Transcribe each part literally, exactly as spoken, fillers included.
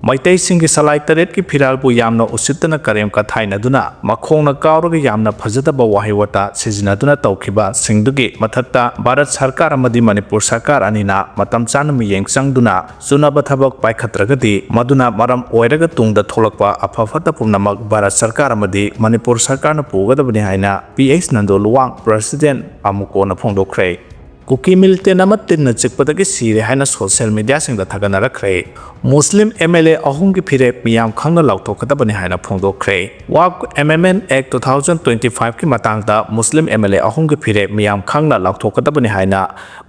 ꯃꯩꯇꯩꯁꯤꯡꯒꯤ ꯁꯂꯥꯏ ꯇꯔꯦꯠꯀꯤ ꯐꯤꯔꯥꯜꯕꯨ ꯌꯥꯝꯅ ꯎꯁꯤꯠꯇꯅ ꯀꯔꯦꯝ ꯀꯊꯥꯏꯅꯗꯨꯅ, ꯃꯈꯣꯡꯅ ꯀꯥꯎꯔꯒ ꯌꯥꯝꯅ ꯐꯖꯗꯕ ꯋꯥꯍꯩ ꯋꯥꯇꯥ ꯁꯤꯖꯤꯟꯅꯗꯨꯅ ꯇꯧꯈꯤꯕꯁꯤꯡꯗꯨꯒꯤ ꯃꯊꯛꯇ ꯚꯥꯔꯠ ꯁꯔꯀꯥꯔ ꯑꯃꯗꯤ ꯃꯅꯤꯄꯨꯔ ꯁꯔꯀꯥꯔ ꯑꯅꯤꯅ ꯃꯇꯝ ꯆꯥꯅ ꯃꯤꯠꯌꯦꯡ ꯆꯪꯗꯨꯅ ꯆꯨꯅꯕ ꯊꯕꯛ ꯄꯥꯏꯈꯠꯇ꯭ꯔꯒꯗꯤ, ꯃꯗꯨꯅ ꯃꯔꯝ ꯑꯣꯏꯔꯒ ꯇꯨꯡꯗ ꯊꯣꯛꯂꯛꯄ ꯑꯐ ꯐꯠꯇ ꯄꯨꯝꯅꯃꯛ ꯚꯥꯔꯠ ꯁꯔꯀꯥꯔ ꯑꯃꯗꯤ ꯃꯅꯤꯄꯨꯔ ꯁꯔꯀꯥꯔꯅ ꯄꯨꯒꯗꯕꯅꯤ ꯍꯥꯏꯅ P H Nando Luwang, president ꯑꯃꯨꯀꯣꯅ ꯐꯣꯡꯗꯣꯛꯈ꯭ꯔꯦ꯫ ꯀꯨꯀꯤ ꯃꯤꯂꯤꯇꯦꯟ ꯑꯃ ꯇꯤꯟꯅ ꯆꯤꯛꯄꯗꯒꯤ ꯁꯤꯔꯦ ꯍꯥꯏꯅ ꯁꯣꯁꯤꯌꯦꯜ ꯃꯤꯗꯤꯌꯥꯁꯤꯡꯗ ꯊꯥꯒꯠꯅꯔꯛꯈ꯭ꯔꯦ꯫ ꯃꯨꯁꯂꯤꯝ ꯑꯦꯝ ꯑꯦꯜ ꯑꯦ ꯑꯍꯨꯝꯒꯤ ꯐꯤꯔꯦꯞ ꯃꯤꯌꯥꯝ ꯈꯪꯅ ꯂꯥꯎꯊꯣꯛꯀꯗꯕꯅꯤ ꯍꯥꯏꯅ ꯐꯣꯡꯗꯣꯛꯈ꯭ꯔꯦ꯫ ꯋꯥꯛ ꯑꯦꯃꯦꯟꯃꯦꯟ ꯑꯦꯛ ꯇꯨ ꯊꯥꯎꯖꯟ ꯇ꯭ꯋꯦꯟꯇꯤ ꯐꯥꯏꯚꯀꯤ ꯃꯇꯥꯡꯗ ꯃꯨꯁꯂꯤꯝ ꯑꯦꯝ ꯑꯦꯜ ꯑꯦ ꯑꯍꯨꯝꯒꯤ ꯐꯤꯔꯦꯞ ꯃꯤꯌꯥꯝ ꯈꯪꯅ ꯂꯥꯎꯊꯣꯛꯀꯗꯕꯅꯤ ꯍꯥꯏꯅ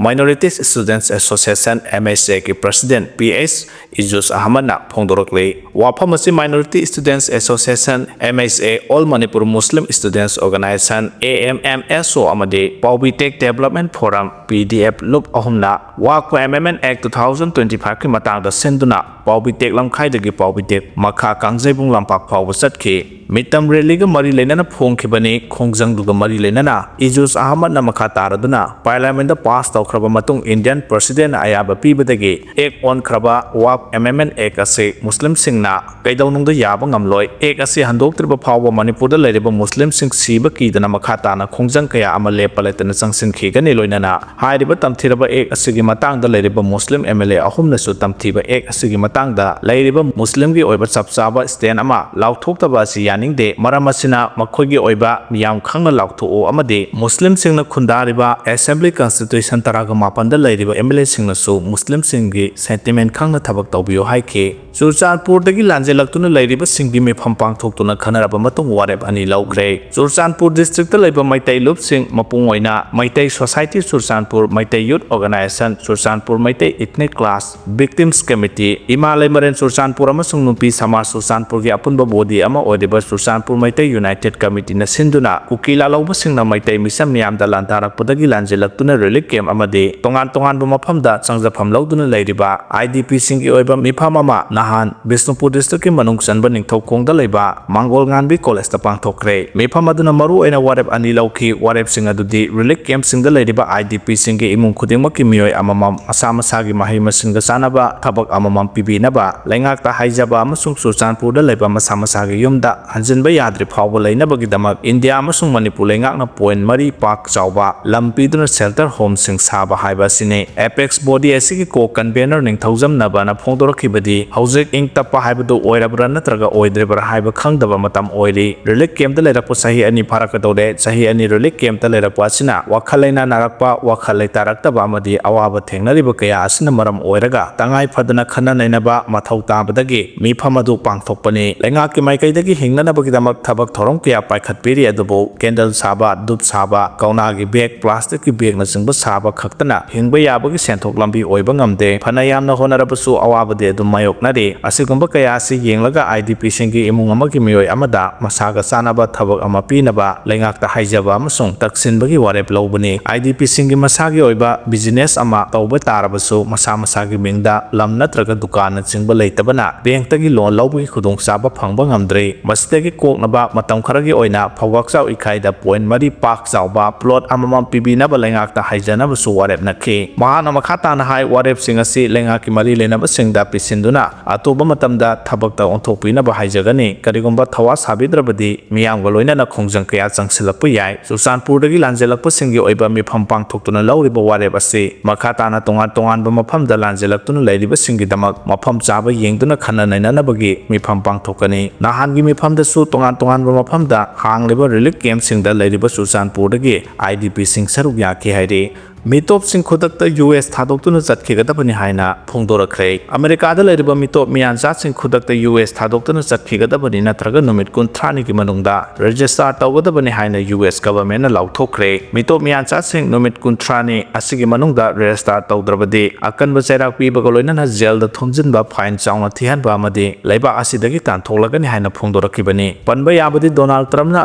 Minorities Students Association, M S A, ꯒꯤ ꯄ꯭ꯔꯁꯤꯗꯦꯟ ꯄꯤ ꯑꯩꯆ ꯏꯖꯨꯁ ꯑꯍꯃꯗꯅ ꯐꯣꯡꯗꯣꯔꯛꯂꯤ꯫ ꯋꯥꯐꯝ ꯑꯁꯤ Minority Students Association, M S A, All Manipur Muslim Students Organization, A M M S O, ꯑꯃꯗꯤ ꯄꯥꯎꯕꯤ tech development forum, P D F, ꯂꯨꯞ ꯑꯍꯨꯝꯅ ꯋꯥꯛ ꯑꯦꯃꯦꯟꯃꯦꯟ act two thousand twenty ꯐꯥꯏꯚꯀꯤ ꯃꯇꯥꯡꯗ ꯁꯤꯟꯗꯨꯅ ꯄꯥꯎꯕꯤ ꯇꯦꯛ ꯂꯝꯈꯥꯏꯗꯒꯤ ꯄꯥꯎꯕꯤ ꯇꯦꯛ ꯃꯈꯥ ꯀꯥꯡꯖꯩꯕꯨꯡ ꯂꯝꯄꯥꯛ ꯐꯥꯎꯕ ꯆꯠꯈꯤ꯫ ꯃꯤꯠꯇꯝ ꯔꯦꯂꯤꯒ ꯃꯔꯤ ꯂꯩꯅꯅ ꯐꯣꯡꯈꯤꯕꯅꯤ꯫ ꯈꯣꯡꯖꯪꯗꯨꯒ ꯃꯔꯤ ꯂꯩꯅꯅ ꯏꯖꯨꯁ ꯑꯍꯃꯗꯅ ꯃꯈꯥ ꯇꯥꯔꯗꯨꯅ ꯄꯥꯔꯂꯤꯌꯥꯃꯦꯟꯗ ꯄꯥꯁ ꯇꯧꯈ꯭ꯔꯕ ꯃꯇꯨꯡ ꯏꯟꯗꯤꯌꯟ ꯄ꯭ꯔꯁꯤꯗꯦꯟꯅ ꯑꯌꯥꯕ ꯄꯤꯕꯗꯒꯤ ꯑꯦꯛ ꯑꯣꯟꯈ꯭ꯔꯕ ꯋꯥꯛ ꯑꯦꯃꯦꯟꯃꯦꯟ ꯑꯦꯛ ꯑꯁꯤ ꯃꯨꯁꯂꯤꯝꯁꯤꯡꯅ ꯀꯩꯗꯧꯅꯨꯡꯗ ꯌꯥꯕ ꯉꯝꯂꯣꯏ꯫ ꯑꯦꯛ ꯑꯁꯤ ꯍꯟꯗꯣꯛꯇ꯭ꯔꯤꯕ ꯐꯥꯎꯕ ꯃꯅꯤꯄꯨꯔꯗ ꯂꯩꯔꯤꯕ ꯃꯨꯁꯂꯤꯝꯁꯤꯡ ꯁꯤꯕ ꯀꯤꯗꯅ ꯃꯈꯥ ꯇꯥꯅ ꯈꯣꯡꯖꯪ ꯀꯌꯥ ꯑꯃ ꯂꯦꯞꯄ ꯂꯩꯇꯅ ꯆꯪꯁꯤꯟꯈꯤꯒꯅꯤ꯫ ꯂꯣꯏꯅꯅ ꯍꯥꯏꯔꯤꯕ ꯇꯝꯊꯤꯔꯕ ꯑꯦꯛ ꯑꯁꯤꯒꯤ ꯃꯇꯥꯡꯗ ꯂꯩꯔꯤꯕ ꯃꯨꯁꯂꯤꯝ ꯑꯦꯝ ꯑꯦꯜ ꯑꯦ ꯑꯍꯨꯝꯅꯁꯨ ꯇꯝꯊꯤꯕ ꯑꯦꯛ ꯑꯁꯤꯒꯤ ꯃꯇꯥꯡꯗ ꯂꯩꯔꯤꯕ ꯃꯨꯁꯂꯤꯝꯒꯤ ꯑꯣꯏꯕ ꯆꯞ ꯆꯥꯕ ꯁ꯭ꯇꯦꯟ ꯑꯃ ꯂꯥꯎꯊꯣꯛꯇꯕ ꯑꯁꯤ ꯌꯥꯅꯤꯡꯗꯦ꯫ ꯃꯔꯝ ꯑꯁꯤꯅ ꯃꯈꯣꯏꯒꯤ ꯑꯣꯏꯕ ꯃꯤꯌꯥꯝ ꯈꯪꯅ ꯂꯥꯎꯊꯣꯛꯎ ꯑꯃꯗꯤ ꯃꯨꯁꯂꯤꯝꯁꯤꯡꯅ ꯈꯨꯟꯗꯥꯔꯤꯕ ꯑꯦꯁꯦꯝꯕ꯭ꯂꯤ ꯀꯟꯁꯇꯤꯇ꯭ꯌꯨꯁꯟ ꯇꯔꯥꯒ ꯃꯥꯄꯟꯗ ꯂꯩꯔꯤꯕ ꯑꯦꯝ ꯑꯦꯜ ꯑꯦꯁꯤꯡꯅꯁꯨ ꯃꯨꯁꯂꯤꯝꯁꯤꯡꯒꯤ ꯁꯦꯟꯇꯤꯃꯦꯟ ꯈꯪꯅ ꯊꯕꯛ ꯇꯧꯕꯤꯌꯨ ꯍꯥꯏꯈꯤ꯫ ꯆꯨꯔꯆꯥꯟꯄꯨꯔꯗꯒꯤ ꯂꯥꯟꯖꯦꯜꯂꯛꯇꯨꯅ ꯂꯩꯔꯤꯕꯁꯤꯡꯒꯤ ꯃꯤꯐꯝ ꯄꯥꯡꯊꯣꯛꯇꯨꯅ ꯈꯟꯅꯔꯕ ꯃꯇꯨꯡ ꯋꯥꯔꯦꯞ ꯑꯅꯤ ꯂꯧꯈ꯭ꯔꯦ꯫ ꯆꯨꯔꯆꯥꯟꯄꯨꯔ ꯗꯤꯁꯇ꯭ꯔꯤꯛꯇ ꯂꯩꯕ ꯃꯩꯇꯩ ꯂꯨꯞꯁꯤꯡ, ꯃꯄꯨꯡ ꯑꯣꯏꯅ Meitei society Churachandpur, Meitei youth organization Churachandpur, Meitei ethnic clash, victims committee, ꯏꯃꯥ ꯂꯩꯃꯔꯦꯟ ꯆꯨꯔꯆꯥꯟꯄꯨꯔ ꯑꯃꯁꯨꯡ ꯅꯨꯄꯤ ꯁꯃꯥꯖ ꯆꯨꯔꯆꯥꯟꯄꯨꯔꯒꯤ ꯑꯄꯨꯟꯕ ꯕꯣꯗꯤ ꯑꯃ ꯑꯣꯏꯔꯤꯕ ꯆꯨꯔꯆꯥꯟꯄꯨꯔ ꯃꯩꯇꯩ ꯌꯨꯅꯥꯏꯇꯦꯗ ꯀꯃꯤꯇꯤꯅ ꯁꯤꯟꯗꯨꯅ ꯀꯨꯀꯤ ꯂꯥꯜꯍꯧꯕꯁꯤꯡꯅ ꯃꯩꯇꯩ ꯃꯤꯁꯝ ꯃꯤꯌꯥꯝꯗ ꯂꯥꯟꯗꯥꯔꯛꯄꯗꯒꯤ ꯂꯥꯟꯖꯦꯜꯂꯛꯇꯨꯅ ꯔꯤꯂꯤꯐ ꯀꯦꯝꯞ ꯑꯃꯗꯤ ꯇꯣꯉꯥꯟ ꯇꯣꯉꯥꯟꯕ ꯃꯐꯝꯗ ꯆꯪꯖꯐꯝ ꯂꯧꯗꯨꯅ ꯂꯩꯔꯤꯕ ꯑꯥꯏ ꯗꯤ ꯄꯤꯁꯤꯡꯒꯤ ꯑꯣꯏꯕ ꯃꯤꯐꯝ ꯑꯃ ꯅꯍꯥꯟ ꯕꯤꯁꯅꯨꯄꯨꯔ ꯗꯤꯁꯇ꯭ꯔꯤꯛꯀꯤ ꯃꯅꯨꯡ ꯆꯟꯕ ꯅꯤꯡꯊꯧꯈꯣꯡꯗ ꯂꯩꯕ ꯃꯥꯡꯒꯣꯜ ꯉꯥꯟꯕꯤ ꯀꯣꯂꯦꯖꯇ ꯄꯥꯡꯊꯣꯛꯈ꯭ꯔꯦ꯫ ꯃꯤꯐꯝ ꯑꯗꯨꯅ ꯃꯔꯨꯑꯣꯏꯅ ꯋꯥꯔꯦꯞ ꯑꯅꯤ ꯂꯧꯈꯤ꯫ ꯋꯥꯔꯦꯞꯁꯤꯡ ꯑꯗꯨꯗꯤ ꯔꯤꯂꯤꯐ ꯀꯦꯝꯞꯁꯤꯡꯗ ꯂꯩꯔꯤꯕ ꯑꯥꯏ ꯗꯤ ꯄꯤꯁꯤꯡꯒꯤ ꯏꯃꯨꯡ ꯈꯨꯗꯤꯡꯃꯛꯀꯤ ꯃꯤꯑꯣꯏ ꯑꯃꯃꯝ ꯃꯁꯥ ꯃꯁꯥꯒꯤ ꯃꯍꯩ ꯃꯁꯤꯡꯒ ꯆꯥꯟꯅꯕ ꯊꯕꯛ ꯑꯃꯃꯝ ꯄꯤꯕꯤ ꯄꯤꯅꯕ ꯂꯩꯉꯥꯛꯇ ꯍꯥꯏꯖꯕ ꯑꯃꯁꯨꯡ ꯆꯨꯔꯆꯥꯟꯄꯨꯔꯗ ꯂꯩꯕ ꯃꯁꯥ ꯃꯁꯥꯒꯤ ꯌꯨꯝꯗ ꯍꯟꯖꯤꯟꯕ ꯌꯥꯗ꯭ꯔꯤ ꯐꯥꯎꯕ ꯂꯩꯅꯕꯒꯤꯗꯃꯛ ꯏꯟꯗꯤꯌꯥ ꯑꯃꯁꯨꯡ ꯃꯅꯤꯄꯨꯔ ꯂꯩꯉꯥꯛꯅ ꯄꯣꯏꯟ ꯃꯔꯤ ꯄꯥꯛ ꯆꯥꯎꯕ ꯂꯝ ꯄꯤꯗꯨꯅ ꯁꯦꯜꯇꯔ ꯍꯣꯝꯁꯤꯡ ꯁꯥꯕ ꯍꯥꯏꯕ ꯑꯁꯤꯅꯤ꯫ ꯑꯦꯄꯦꯛꯁ ꯕꯣꯗꯤ ꯑꯁꯤꯒꯤ ꯀꯣ ꯀꯟꯚꯦꯅꯔ ꯅꯤꯡꯊꯧꯖꯝ ꯅꯕꯅ ꯐꯣꯡꯗꯣꯔꯛꯈꯤꯕꯗꯤ ꯍꯧꯖꯤꯛ ꯏꯪ ꯇꯞꯄ ꯍꯥꯏꯕꯗꯨ ꯑꯣꯏꯔꯕ꯭ꯔꯥ ꯅꯠꯇ꯭ꯔꯒ ꯑꯣꯏꯗ꯭ꯔꯤꯕ꯭ꯔꯥ ꯍꯥꯏꯕ ꯈꯪꯗꯕ ꯃꯇꯝ ꯑꯣꯏꯔꯤ꯫ ꯔꯤꯂꯤꯐ ꯀꯦꯝꯞꯇ ꯂꯩꯔꯛꯄ ꯆꯍꯤ ꯑꯅꯤ ꯐꯥꯔꯛꯀꯗꯧꯔꯦ꯫ ꯆꯍꯤ ꯑꯅꯤ ꯔꯤꯂꯤꯐ ꯀꯦꯝꯞꯇ ꯂꯩꯔꯛꯄ ꯑꯁꯤꯅ ꯋꯥꯈꯜ ꯂꯩꯅꯥ ꯅꯥꯔꯛꯄ, ꯋꯥꯈꯜ ꯂꯩꯇꯥꯔꯛꯇꯕ ꯑꯃꯗꯤ ꯑꯋꯥꯕ ꯊꯦꯡꯅꯔꯤꯕ ꯀꯌꯥ ꯑꯁꯤꯅ ꯃꯔꯝ ꯑꯣꯏꯔꯒ ꯇꯉꯥꯏ ꯐꯗꯅ ꯈꯟꯅ ꯅꯩꯅꯕ ꯃꯊꯧ ꯇꯥꯕꯗꯒꯤ ꯃꯤꯐꯝ ꯑꯗꯨ ꯄꯥꯡꯊꯣꯛꯄꯅꯤ꯫ ꯂꯩꯉꯥꯛꯀꯤ ꯃꯥꯏꯀꯩꯗꯒꯤ ꯍꯤꯡꯅꯅꯕꯒꯤꯗꯃꯛ ꯊꯕꯛ ꯊꯧꯔꯝ ꯀꯌꯥ ꯄꯥꯏꯈꯠꯄꯤꯔꯤ, ꯑꯗꯨꯕꯨ ꯀꯦꯟꯗꯜ ꯁꯥꯕ, ꯙꯨꯞ ꯁꯥꯕ, ꯀꯧꯅꯥꯒꯤ ꯕꯦꯒ, ꯄ꯭ꯂꯥꯁꯇꯤꯛꯀꯤ ꯕꯦꯒꯅꯆꯤꯡꯕ ꯁꯥꯕ ꯈꯛꯇꯅ ꯍꯤꯡꯕ ꯌꯥꯕꯒꯤ ꯁꯦꯟꯊꯣꯛ ꯂꯝꯕꯤ ꯑꯣꯏꯕ ꯉꯝꯗꯦ꯫ ꯐꯅ ꯌꯥꯝꯅ ꯍꯣꯠꯅꯔꯕꯁꯨ ꯑꯋꯥꯕꯗꯤ ꯑꯗꯨꯝ ꯃꯥꯌꯣꯛꯅꯔꯤ꯫ ꯑꯁꯤꯒꯨꯝꯕ ꯀꯌꯥ ꯑꯁꯤ ꯌꯦꯡꯂꯒ ꯑꯥꯏ ꯗꯤ ꯄꯤꯁꯤꯡꯒꯤ ꯏꯃꯨꯡ ꯑꯃꯒꯤ ꯃꯤꯑꯣꯏ ꯑꯃꯗ ꯃꯁꯥꯒ ꯆꯥꯟꯅꯕ ꯊꯕꯛ ꯑꯃ ꯄꯤꯅꯕ ꯂꯩꯉꯥꯛꯇ ꯍꯥꯏꯖꯕ ꯑꯃꯁꯨꯡ ꯇꯛꯁꯤꯟꯕꯒꯤ ꯋꯥꯔꯦꯞ ꯂꯧꯕꯅꯤ꯫ ꯑꯥꯏ ꯗꯤ ꯄꯤꯁꯤꯡꯒꯤ ꯃꯁꯥꯒꯤ ꯑꯣꯏꯕ ꯕꯤꯖꯤꯅꯦꯁ ꯑꯃ ꯇꯧꯕ ꯇꯥꯔꯕꯁꯨ ꯃꯁꯥ ꯃꯁꯥꯒꯤ ꯃꯤꯡꯗ ꯂꯝ ꯅꯠꯇ꯭ꯔꯒ ꯗꯨꯀꯥꯟꯅꯆꯤꯡꯕ ꯂꯩꯇꯕꯅ ꯕꯦꯡꯛꯇꯒꯤ ꯂꯣꯟ ꯂꯧꯕꯒꯤ ꯈꯨꯗꯣꯡꯆꯥꯕ ꯐꯪꯕ ꯉꯝꯗ꯭ꯔꯤ꯫ ꯃꯁꯤꯗꯒꯤ ꯀꯣꯛꯅꯕ ꯃꯇꯝ ꯈꯔꯒꯤ ꯑꯣꯏꯅ ꯐꯧꯒꯥꯛꯆꯥꯎ ꯏꯀꯥꯏꯗ ꯄꯣꯏꯟ ꯃꯔꯤ ꯄꯥꯛ ꯆꯥꯎꯕ ꯄ꯭ꯂꯣꯠ ꯑꯃꯃꯝ ꯄꯤꯕꯤꯅꯕ ꯂꯩꯉꯥꯛꯇ ꯍꯥꯏꯖꯅꯕꯁꯨ ꯋꯥꯔꯦꯞꯅꯈꯤ꯫ ꯃꯍꯥꯛꯅ ꯃꯈꯥ ꯇꯥꯅ ꯍꯥꯏ, ꯋꯥꯔꯦꯞꯁꯤꯡ ꯑꯁꯤ ꯂꯩꯉꯥꯛꯀꯤ ꯃꯔꯤ ꯂꯩꯅꯕꯁꯤꯡꯗ ꯄꯤꯁꯤꯟꯗꯨꯅ ꯑꯇꯣꯞꯄ ꯃꯇꯝꯗ ꯊꯕꯛꯇ ꯑꯣꯟꯊꯣꯛꯄꯤꯅꯕ ꯍꯥꯏꯖꯒꯅꯤ꯫ ꯀꯔꯤꯒꯨꯝꯕ ꯊꯧꯋꯥ ꯁꯥꯕꯤꯗ꯭ꯔꯕꯗꯤ ꯃꯤꯌꯥꯝꯒ ꯂꯣꯏꯅꯅ ꯈꯣꯡꯖꯪ ꯀꯌꯥ ꯆꯪꯁꯤꯜꯂꯛꯄ ꯌꯥꯏ꯫ ꯆꯨꯔꯆꯥꯟꯄꯨꯔꯗꯒꯤ ꯂꯥꯟꯖꯦꯜꯂꯛꯄꯁꯤꯡꯒꯤ ꯑꯣꯏꯕ ꯃꯤꯐꯝ ꯄꯥꯡꯊꯣꯛꯇꯨꯅ ꯂꯧꯔꯤꯕ ꯋꯥꯔꯦꯞ ꯑꯁꯤ ꯃꯈꯥ ꯇꯥꯅ ꯇꯣꯉꯥꯟ ꯇꯣꯉꯥꯟꯕ ꯃꯐꯝꯗ ꯂꯥꯟꯖꯦꯜꯂꯛꯇꯨꯅ ꯂꯩꯔꯤꯕꯁꯤꯡꯒꯤꯗꯃꯛ ꯃꯐꯝ ꯆꯥꯕ ꯌꯦꯡꯗꯨꯅ ꯈꯟꯅ ꯅꯩꯅꯅꯕꯒꯤ ꯃꯤꯐꯝ ꯄꯥꯡꯊꯣꯛꯀꯅꯤ꯫ ꯅꯍꯥꯟꯒꯤ ꯃꯤꯐꯝꯗꯁꯨ ꯇꯣꯉꯥꯟ ꯇꯣꯉꯥꯟꯕ ꯃꯐꯝꯗ ꯍꯥꯡꯂꯤꯕ ꯔꯤꯂꯤꯐ ꯀꯦꯝꯞꯁꯤꯡꯗ ꯂꯩꯔꯤꯕ ꯆꯨꯔꯆꯥꯟꯄꯨꯔꯗꯒꯤ ꯑꯥꯏ ꯗꯤ ꯄꯤꯁꯤꯡ ꯁꯔꯨꯛ ꯌꯥꯈꯤ ꯍꯥꯏꯔꯤ꯫ ꯃꯤꯇꯣꯞꯁꯤꯡ ꯈꯨꯗꯛꯇ ꯌꯨ ꯑꯦꯁ ꯊꯥꯗꯣꯛꯇꯨꯅ ꯆꯠꯈꯤꯒꯗꯕꯅꯤ ꯍꯥꯏꯅ ꯐꯣꯡꯗꯣꯔꯛꯈ꯭ꯔꯦ꯫ ꯑꯃꯦꯔꯤꯀꯥꯗ ꯂꯩꯔꯤꯕ ꯃꯤꯇꯣꯞ ꯃꯤꯌꯥꯟꯆꯥꯁꯤꯡ ꯈꯨꯗꯛꯇ ꯌꯨ ꯑꯦꯁ ꯊꯥꯗꯣꯛꯇꯨꯅ ꯆꯠꯈꯤꯒꯗꯕꯅꯤ ꯅꯠꯇ꯭ꯔꯒ ꯅꯨꯃꯤꯠ ꯀꯨꯟꯊ꯭ꯔꯥꯅꯤꯒꯤ ꯃꯅꯨꯡꯗ ꯔꯦꯖꯤꯁꯇꯥꯔ ꯇꯧꯒꯗꯕꯅꯤ ꯍꯥꯏꯅ ꯌꯨ ꯑꯦꯁ ꯒꯚꯔꯟꯃꯦꯟꯠꯅ ꯂꯥꯎꯊꯣꯛꯈ꯭ꯔꯦ꯫ ꯃꯤꯇꯣꯞ ꯃꯤꯌꯥꯟꯆꯥꯁꯤꯡ ꯅꯨꯃꯤꯠ ꯀꯨꯟꯊ꯭ꯔꯥꯅꯤ ꯑꯁꯤꯒꯤ ꯃꯅꯨꯡꯗ ꯔꯦꯖꯤꯁꯇꯥꯔ ꯇꯧꯗ꯭ꯔꯕꯗꯤ ꯑꯀꯟꯕ ꯆꯩꯔꯥꯛ ꯄꯤꯕꯒ ꯂꯣꯏꯅꯅ ꯖꯦꯜꯗ ꯊꯣꯝꯖꯤꯟꯕ, ꯐꯥꯏꯟ ꯆꯥꯎꯅ ꯊꯤꯍꯟꯕ ꯑꯃꯗꯤ ꯂꯩꯕꯥꯛ ꯑꯁꯤꯗꯒꯤ ꯇꯥꯟꯊꯣꯛꯂꯒꯅꯤ ꯍꯥꯏꯅ ꯐꯣꯡꯗꯣꯔꯛꯈꯤꯕꯅꯤ꯫ ꯄꯟꯕ ꯌꯥꯕꯗꯤ ꯗꯣꯅꯥꯜꯗ ꯇ꯭ꯔꯝꯞꯅ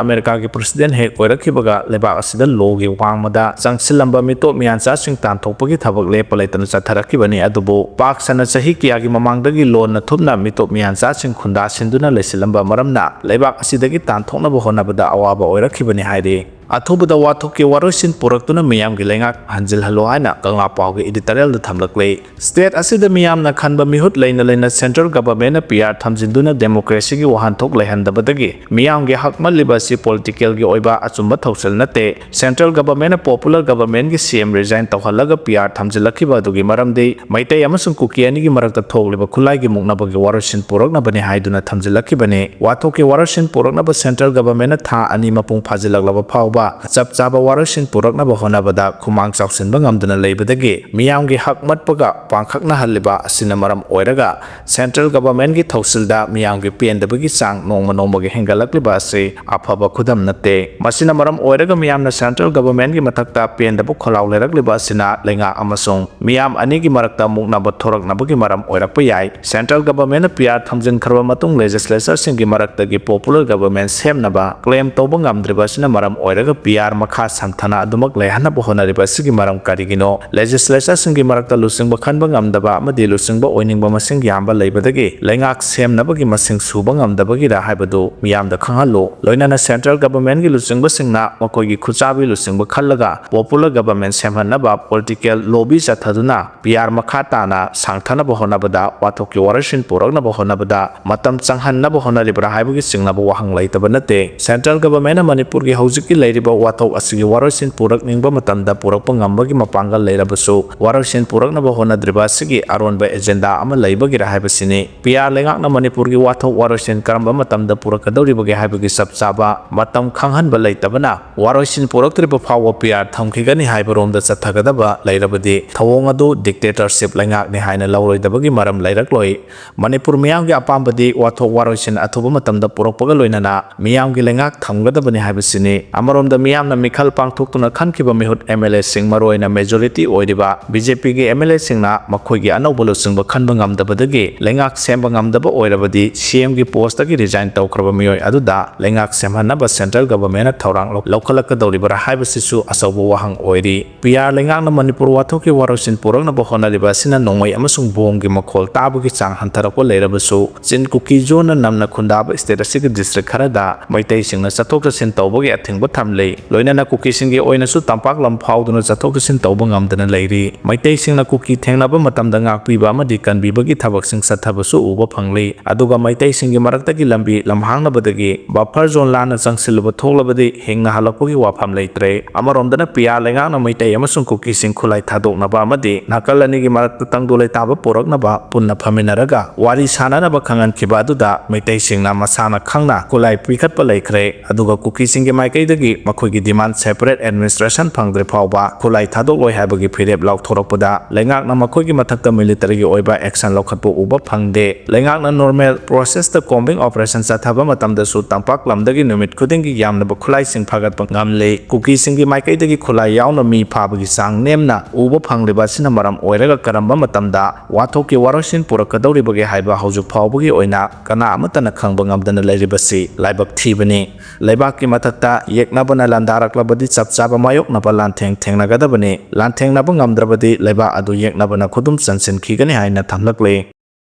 ꯑꯃꯦꯔꯤꯀꯥꯒꯤ ꯄ꯭ꯔꯦꯁꯤꯗꯦꯟꯠ ꯍꯦꯛ ꯑꯣꯏꯔꯛꯈꯤꯕꯒ ꯂꯩꯕꯥꯛ ꯑꯁꯤꯗ ꯂꯣꯒꯤ ꯋꯥꯡꯃꯗ ꯆꯪꯁꯤꯜꯂꯝꯕ ꯃꯤꯇꯣꯞ ꯃꯤꯌꯥꯟꯆꯥꯁꯤꯡ ꯇꯥꯟꯊꯣꯛꯄꯒꯤ ꯊꯕꯛ ꯂꯦꯞꯄ ꯂꯩꯇꯅ ꯆꯠꯊꯔꯛꯈꯤꯕꯅꯤ꯫ ꯑꯗꯨꯕꯨ ꯄꯥꯛ ꯁꯟꯅ ꯆꯍꯤ ꯀꯌꯥꯒꯤ ꯃꯃꯥꯡꯗꯒꯤ ꯂꯣꯟꯅ ꯊꯨꯞꯅ ꯃꯤꯇꯣꯞ ꯃꯤꯌꯥꯟꯆꯥꯁꯤꯡ ꯈꯨꯟꯗꯥ ꯁꯤꯟꯗꯨꯅ ꯂꯩꯁꯤꯜꯂꯝꯕ ꯃꯔꯝꯅ ꯂꯩꯕꯥꯛ ꯑꯁꯤꯗꯒꯤ ꯇꯥꯟꯊꯣꯛꯅꯕ ꯍꯣꯠꯅꯕꯗ ꯑꯋꯥꯕ ꯑꯣꯏꯔꯛꯈꯤꯕꯅꯤ ꯍꯥꯏꯔꯤ꯫ ꯑꯊꯨꯕꯗ ꯋꯥꯊꯣꯛꯀꯤ ꯋꯥꯔꯣꯏꯁꯤꯟ ꯄꯨꯔꯛꯇꯨꯅ ꯃꯤꯌꯥꯝꯒꯤ ꯂꯩꯉꯥꯛ ꯍꯟꯖꯤꯜꯍꯜꯂꯨ ꯍꯥꯏꯅ ꯀꯪꯂꯥ ꯄꯥꯎꯒꯤ editorial ꯗ ꯊꯝꯂꯛꯂꯤ꯫ State ꯑꯁꯤꯗ ꯃꯤꯌꯥꯝꯅ ꯈꯟꯕ ꯃꯤꯍꯨꯠ ꯂꯩꯅ ꯂꯩꯅ central government ꯅ P R ꯊꯝꯖꯤꯟꯗꯨꯅ democracy ꯒꯤ ꯋꯥꯍꯟꯊꯣꯛ ꯂꯩꯍꯟꯗꯕꯗꯒꯤ ꯃꯤꯌꯥꯝꯒꯤ ꯍꯛ ꯃꯠꯂꯤꯕ ꯑꯁꯤ political ꯒꯤ ꯑꯣꯏꯕ ꯑꯆꯨꯝꯕ ꯊꯧꯁꯤꯜ ꯅꯠꯇꯦ꯫ Central government ꯅ popular government ꯒꯤ C M resign ꯇꯧꯍꯜꯂꯒ P R ꯊꯝꯖꯤꯜꯂꯛꯈꯤꯕ ꯑꯗꯨꯒꯤ ꯃꯔꯝꯗꯤ ꯃꯩꯇꯩ ꯑꯃꯁꯨꯡ ꯀꯨꯀꯤ ꯑꯅꯤꯒꯤ ꯃꯔꯛꯇ ꯊꯣꯛꯂꯤꯕ ꯈꯨꯠꯂꯥꯏꯒꯤ ꯃꯨꯛꯅꯕꯒꯤ ꯋꯥꯔꯣꯏꯁꯤꯟ ꯄꯨꯔꯛꯅꯕꯅꯤ ꯍꯥꯏꯗꯨꯅ ꯊꯝꯖꯤꯜꯂꯛꯈꯤꯕꯅꯤ꯫ ꯋꯥꯊꯣꯛꯀꯤ ꯋꯥꯔꯣꯏꯁꯤꯟ ꯄꯨꯔꯛꯅꯕ central government ꯅ ꯊꯥ ꯑꯅꯤ ꯃꯄꯨꯡ ꯐꯥꯖꯤꯜꯂꯛꯂꯕ ꯐꯥꯎꯕ ꯆꯞ ꯆꯥꯕ ꯋꯥꯔꯣꯏꯁꯤꯟ ꯄꯨꯔꯛꯅꯕ ꯍꯣꯠꯅꯕꯗ ꯈꯨꯃꯥꯡ ꯆꯥꯎꯁꯤꯟꯕ ꯉꯝꯗꯅ ꯂꯩꯕꯗꯒꯤ ꯃꯤꯌꯥꯝꯒꯤ ꯍꯛ ꯃꯠꯄꯒ ꯄꯥꯡꯈꯛꯅꯍꯜꯂꯤꯕ ꯑꯁꯤꯅ ꯃꯔꯝ ꯑꯣꯏꯔꯒ central government ꯒꯤ ꯊꯧꯁꯤꯜꯗ ꯃꯤꯌꯥꯝꯒꯤ ꯄꯦꯟꯗꯕꯒꯤ ꯆꯥꯡ ꯅꯣꯡꯃ ꯅꯣꯡꯃꯒꯤ ꯍꯦꯟꯒꯠꯂꯛꯂꯤꯕ ꯑꯁꯤ ꯑꯐꯕ ꯈꯨꯗꯝ ꯅꯠꯇꯦ꯫ ꯃꯁꯤꯅ ꯃꯔꯝ ꯑꯣꯏꯔꯒ ꯃꯤꯌꯥꯝꯅ central government ꯒꯤ ꯃꯊꯛꯇ ꯄꯦꯟꯗꯕ ꯈꯣꯜꯂꯥꯎ ꯂꯩꯔꯛꯂꯤꯕ ꯑꯁꯤꯅ ꯂꯩꯉꯥꯛ ꯑꯃꯁꯨꯡ ꯃꯤꯌꯥꯝ ꯑꯅꯤꯒꯤ ꯃꯔꯛꯇ ꯃꯨꯛꯅꯕ ꯊꯣꯔꯛꯅꯕꯒꯤ ꯃꯔꯝ ꯑꯣꯏꯔꯛꯄ ꯌꯥꯏ꯫ Central government ꯅ P R ꯊꯝꯖꯤꯟꯈ꯭ꯔꯕ ꯃꯇꯨꯡ legislature ꯁꯤꯡꯒꯤ ꯃꯔꯛꯇꯒꯤ popular government ꯁꯦꯝꯅꯕ claim ꯇꯧꯕ ꯉꯝꯗ꯭ꯔꯤꯕ ꯑꯁꯤꯅ ꯃꯔꯝ ꯑꯣꯏꯔꯒ P R ꯃꯈꯥ ꯁꯝꯊꯅ ꯑꯗꯨꯃꯛ ꯂꯩꯍꯟꯅꯕ ꯍꯣꯠꯅꯔꯤꯕ ꯑꯁꯤꯒꯤ ꯃꯔꯝ ꯀꯔꯤꯒꯤꯅꯣ? Legislature ꯁꯤꯡꯒꯤ ꯃꯔꯛꯇ ꯂꯨꯆꯤꯡꯕ ꯈꯟꯕ ꯉꯝꯗꯕ ꯑꯃꯗꯤ ꯂꯨꯆꯤꯡꯕ ꯑꯣꯏꯅꯤꯡꯕ ꯃꯁꯤꯡ ꯌꯥꯝꯕ ꯂꯩꯕꯗꯒꯤ ꯂꯩꯉꯥꯛ ꯁꯦꯝꯅꯕꯒꯤ ꯃꯁꯤꯡ ꯁꯨꯕ ꯉꯝꯗꯕꯒꯤꯔ ꯍꯥꯏꯕꯗꯨ ꯃꯤꯌꯥꯝꯗ ꯈꯪꯍꯜꯂꯨ꯫ ꯂꯣꯏꯅꯅ central government ꯒꯤ ꯂꯨꯆꯤꯡꯕꯁꯤꯡꯅ ꯃꯈꯣꯏꯒꯤ ꯈꯨꯠꯆꯥꯕꯤ ꯂꯨꯆꯤꯡꯕ ꯈꯜꯂꯒ popular government ꯁꯦꯝꯍꯟꯅꯕ political lobby ꯆꯠꯊꯗꯨꯅ P R ꯃꯈꯥ ꯇꯥꯅ ꯁꯥꯡꯊꯅꯕ ꯍꯣꯠꯅꯕꯗ, ꯋꯥꯊꯣꯛꯀꯤ ꯋꯥꯔꯣꯏꯁꯤꯟ ꯄꯨꯔꯛꯅꯕ ꯍꯣꯠꯅꯕꯗ ꯃꯇꯝ ꯆꯪꯍꯟꯅꯕ ꯍꯣꯠꯅꯔꯤꯕ꯭ꯔꯥ ꯍꯥꯏꯕꯒꯤ ꯆꯤꯡꯅꯕ ꯋꯥꯍꯪ ꯂꯩꯇꯕ ꯅꯠꯇꯦ꯫ Central government ꯅ ꯃꯅꯤꯄꯨꯔꯒꯤ ꯍꯧꯖꯤꯛꯀꯤ ꯂꯩꯔꯤꯕ ꯋꯥꯊꯣꯛ ꯑꯁꯤꯒꯤ ꯋꯥꯔꯣꯏꯁꯤꯟ ꯄꯨꯔꯛꯅꯤꯡꯕ ꯃꯇꯝꯗ ꯄꯨꯔꯛꯄ ꯉꯝꯕꯒꯤ ꯃꯄꯥꯡꯒꯜ ꯂꯩꯔꯕꯁꯨ, ꯋꯥꯔꯣꯏꯁꯤꯟ ꯄꯨꯔꯛꯅꯕ ꯍꯣꯠꯅꯗ꯭ꯔꯤꯕ ꯑꯁꯤꯒꯤ ꯑꯔꯣꯟꯕ agenda ꯑꯃ ꯂꯩꯕꯒꯤꯔꯥ ꯍꯥꯏꯕꯁꯤꯅꯤ꯫ P R ꯂꯩꯉꯥꯛꯅ ꯃꯅꯤꯄꯨꯔꯒꯤ ꯋꯥꯊꯣꯛ ꯋꯥꯔꯣꯏꯁꯤꯟ ꯀꯔꯝꯕ ꯃꯇꯝꯗ ꯄꯨꯔꯛꯀꯗꯧꯔꯤꯕꯒꯦ ꯍꯥꯏꯕꯒꯤ ꯆꯞ ꯆꯥꯕ ꯃꯇꯝ ꯈꯪꯍꯟꯕ ꯂꯩꯇꯕꯅ, ꯋꯥꯔꯣꯏꯁꯤꯟ ꯄꯨꯔꯛꯇ꯭ꯔꯤꯕ ꯐꯥꯎꯕ P R ꯊꯝꯈꯤꯒꯅꯤ ꯍꯥꯏꯕ ꯔꯣꯝꯗ ꯆꯠꯊꯒꯗꯕ ꯂꯩꯔꯕꯗꯤ, ꯊꯧꯑꯣꯡ ꯑꯗꯨ dictatorship ꯂꯩꯉꯥꯛꯅꯤ ꯍꯥꯏꯅ ꯂꯧꯔꯣꯏꯗꯕꯒꯤ ꯃꯔꯝ ꯂꯩꯔꯛꯂꯣꯏ꯫ ꯃꯅꯤꯄꯨꯔ ꯃꯤꯌꯥꯝꯒꯤ ꯑꯄꯥꯝꯕꯗꯤ ꯋꯥꯊꯣꯛ ꯋꯥꯔꯣꯏꯁꯤꯟ ꯑꯊꯨꯕ ꯃꯇꯝꯗ ꯄꯨꯔꯛꯄꯒ ꯂꯣꯏꯅꯅ ꯃꯤꯌꯥꯝꯒꯤ ꯂꯩꯉꯥꯛ ꯊꯝꯒꯗꯕꯅꯤ ꯍꯥꯏꯕꯁꯤꯅꯤ꯫ ꯑꯃꯔꯣꯝꯗ ꯃꯤꯌꯥꯝꯅ ꯃꯤꯈꯜ ꯄꯥꯡꯊꯣꯛꯇꯨꯅ ꯈꯟꯈꯤꯕ ꯃꯤꯍꯨꯠ M L A ꯁꯤꯡ, ꯃꯔꯨꯑꯣꯏꯅ majority ꯑꯣꯏꯔꯤꯕ B J P ꯒꯤ M L A ꯁꯤꯡꯅ ꯃꯈꯣꯏꯒꯤ ꯑꯅꯧꯕ ꯂꯨꯆꯤꯡꯕ ꯈꯟꯕ ꯉꯝꯗꯕꯗꯒꯤ ꯂꯩꯉꯥꯛ ꯁꯦꯝꯕ ꯉꯝꯗꯕ ꯑꯣꯏꯔꯕꯗꯤ, C M ꯒꯤ post ꯇꯒꯤ resign ꯇꯧꯈ꯭ꯔꯕ ꯃꯤꯑꯣꯏ ꯑꯗꯨꯗ ꯂꯩꯉꯥꯛ ꯁꯦꯝꯍꯟꯅꯕ central government ꯅ ꯊꯧꯔꯥꯡ ꯂꯧ-, ꯂꯧꯈꯠꯂꯛꯀꯗꯧꯔꯤꯕ꯭ꯔꯥ ꯍꯥꯏꯕꯁꯤꯁꯨ ꯑꯆꯧꯕ ꯋꯥꯍꯪ ꯑꯣꯏꯔꯤ꯫ P R ꯂꯩꯉꯥꯛꯅ ꯃꯅꯤꯄꯨꯔ ꯋꯥꯊꯣꯛꯀꯤ ꯋꯥꯔꯣꯏꯁꯤꯟ ꯄꯨꯔꯛꯅꯕ ꯍꯣꯠꯅꯔꯤꯕ ꯑꯁꯤꯅ ꯅꯣꯡꯃꯩ ꯑꯃꯁꯨꯡ ꯕꯣꯝꯒꯤ ꯃꯈꯣꯜ ꯇꯥꯕꯒꯤ ꯆꯥꯡ ꯍꯟꯊꯔꯛꯄ ꯂꯩꯔꯕꯁꯨ, ꯆꯤꯟ ꯀꯨꯀꯤ ꯖꯣꯟꯅ ꯅꯝꯅ ꯈꯨꯟꯗꯥꯕ state ꯑꯁꯤꯒꯤ district ꯈꯔꯗ ꯃꯩꯇꯩꯁꯤꯡꯅ ꯆꯠꯊꯣꯛ ꯆꯠꯁꯤꯟ ꯇꯧꯕꯒꯤ ꯑꯊꯤꯡꯕ ꯊꯝꯂꯤ꯫ ꯂꯩ꯫ ꯂꯣꯏꯅꯅ ꯀꯨꯀꯤꯁꯤꯡꯒꯤ ꯑꯣꯏꯅꯁꯨ ꯇꯝꯄꯥꯛ ꯂꯝ ꯐꯥꯎꯗꯨꯅ ꯆꯠꯊꯣꯛ ꯆꯠꯁꯤꯟ ꯇꯧꯕ ꯉꯝꯗꯅ ꯂꯩꯔꯤ꯫ ꯃꯩꯇꯩꯁꯤꯡꯅ ꯀꯨꯀꯤ ꯊꯦꯡꯅꯕ ꯃꯇꯝꯗ ꯉꯥꯛꯄꯤꯕ ꯑꯃꯗꯤ ꯀꯟꯕꯤꯕꯒꯤ ꯊꯕꯛꯁꯤꯡ ꯆꯠꯊꯕꯁꯨ ꯎꯕ ꯐꯪꯂꯤ꯫ ꯑꯗꯨꯒ ꯃꯩꯇꯩꯁꯤꯡꯒꯤ ꯃꯔꯛꯇꯒꯤ ꯂꯝꯕꯤ ꯂꯝꯍꯥꯡꯅꯕꯗꯒꯤ buffer zone ꯂꯥꯟꯅ ꯆꯪꯁꯤꯜꯂꯨꯕ ꯊꯣꯛꯂꯕꯗꯤ ꯍꯤꯡꯅ ꯍꯜꯂꯛꯄꯒꯤ ꯋꯥꯐꯝ ꯂꯩꯇ꯭ꯔꯦ꯫ ꯑꯃꯔꯣꯝꯗꯅ ꯄꯤꯌꯥ ꯂꯩꯉꯥꯛꯅ ꯃꯩꯇꯩ ꯑꯃꯁꯨꯡ ꯀꯨꯀꯤꯁꯤꯡ ꯈꯨꯠꯂꯥꯏ ꯊꯥꯗꯣꯛꯅꯕ ꯑꯃꯗꯤ ꯅꯥꯀꯜ ꯑꯅꯤꯒꯤ ꯃꯔꯛꯇ ꯇꯪꯗꯨ ꯂꯩꯇꯥꯕ ꯄꯨꯔꯛꯅꯕ ꯄꯨꯟꯅ ꯐꯝꯃꯤꯟꯅꯔꯒ ꯋꯥꯔꯤ ꯁꯥꯅꯅꯕ ꯈꯪꯍꯟꯈꯤꯕ ꯑꯗꯨꯗ ꯃꯩꯇꯩꯁꯤꯡꯅ ꯃꯁꯥꯅ ꯈꯪꯅ ꯈꯨꯠꯂꯥꯏ ꯄꯤꯈꯠꯄ ꯂꯩꯈ꯭ꯔꯦ꯫ ꯑꯗꯨꯒ ꯀꯨꯀꯤꯁꯤꯡꯒꯤ ꯃꯥꯏꯀꯩꯗꯒꯤ ꯃꯈꯣꯏꯒꯤ demand separate administration ꯐꯪꯗ꯭ꯔꯤ ꯐꯥꯎꯕ ꯈꯨꯠꯂꯥꯏ ꯊꯥꯗꯣꯛꯂꯣꯏ ꯍꯥꯏꯕꯒꯤ ꯐꯤꯔꯦꯞ ꯂꯥꯎꯊꯣꯔꯛꯄꯗ ꯂꯩꯉꯥꯛꯅ ꯃꯈꯣꯏꯒꯤ ꯃꯊꯛꯇ military ꯒꯤ ꯑꯣꯏꯕ action ꯂꯧꯈꯠꯄ ꯎꯕ ꯐꯪꯗꯦ꯫ ꯂꯩꯉꯥꯛꯅ normal process ꯇ combing operation ꯆꯠꯊꯕ ꯃꯇꯝꯗꯁꯨ ꯇꯝꯄꯥꯛ ꯂꯝꯗꯒꯤ ꯅꯨꯃꯤꯠ ꯈꯨꯗꯤꯡꯒꯤ ꯌꯥꯝꯂꯕ ꯈꯨꯠꯂꯥꯏꯁꯤꯡ ꯐꯥꯒꯠꯄ ꯉꯝꯂꯤ꯫ ꯀꯨꯀꯤꯁꯤꯡꯒꯤ ꯃꯥꯏꯀꯩꯗꯒꯤ ꯈꯨꯠꯂꯥꯏ ꯌꯥꯎꯅ ꯃꯤ ꯐꯥꯕꯒꯤ ꯆꯥꯡ ꯅꯦꯝꯅ ꯎꯕ ꯐꯪꯂꯤꯕ ꯑꯁꯤꯅ ꯃꯔꯝ ꯑꯣꯏꯔꯒ ꯀꯔꯝꯕ ꯃꯇꯝꯗ ꯋꯥꯊꯣꯛꯀꯤ ꯋꯥꯔꯣꯏꯁꯤꯟ ꯄꯨꯔꯛꯀꯗꯧꯔꯤꯕꯒꯦ ꯍꯥꯏꯕ ꯍꯧꯖꯤꯛ ꯐꯥꯎꯕꯒꯤ ꯑꯣꯏꯅ ꯀꯅꯥ ꯑꯃꯠꯇꯅ ꯈꯪꯕ ꯉꯝꯗꯅ ꯂꯩꯔꯤꯕꯁꯤ ꯂꯥꯏꯕꯛ ꯊꯤꯕꯅꯤ꯫ ꯂꯩꯕꯥꯛꯀꯤ ꯃꯊꯛꯇ ꯌꯦꯛꯅꯕꯅ ꯂꯥꯟꯗꯥꯔꯛꯂꯕꯗꯤ ꯆꯞ ꯆꯥꯕ ꯃꯥꯌꯣꯛꯅꯕ ꯂꯥꯟꯊꯦꯡ ꯊꯦꯡꯅꯒꯗꯕꯅꯤ꯫ ꯂꯥꯟꯊꯦꯡꯅꯕ ꯉꯝꯗ꯭ꯔꯕꯗꯤ ꯂꯩꯕꯥꯛ ꯑꯗꯨ ꯌꯦꯛꯅꯕꯅ ꯈꯨꯗꯨꯝ ꯆꯟꯁꯤꯟꯈꯤꯒꯅꯤ ꯍꯥꯏꯅ ꯊꯝꯂꯛꯂꯤ꯫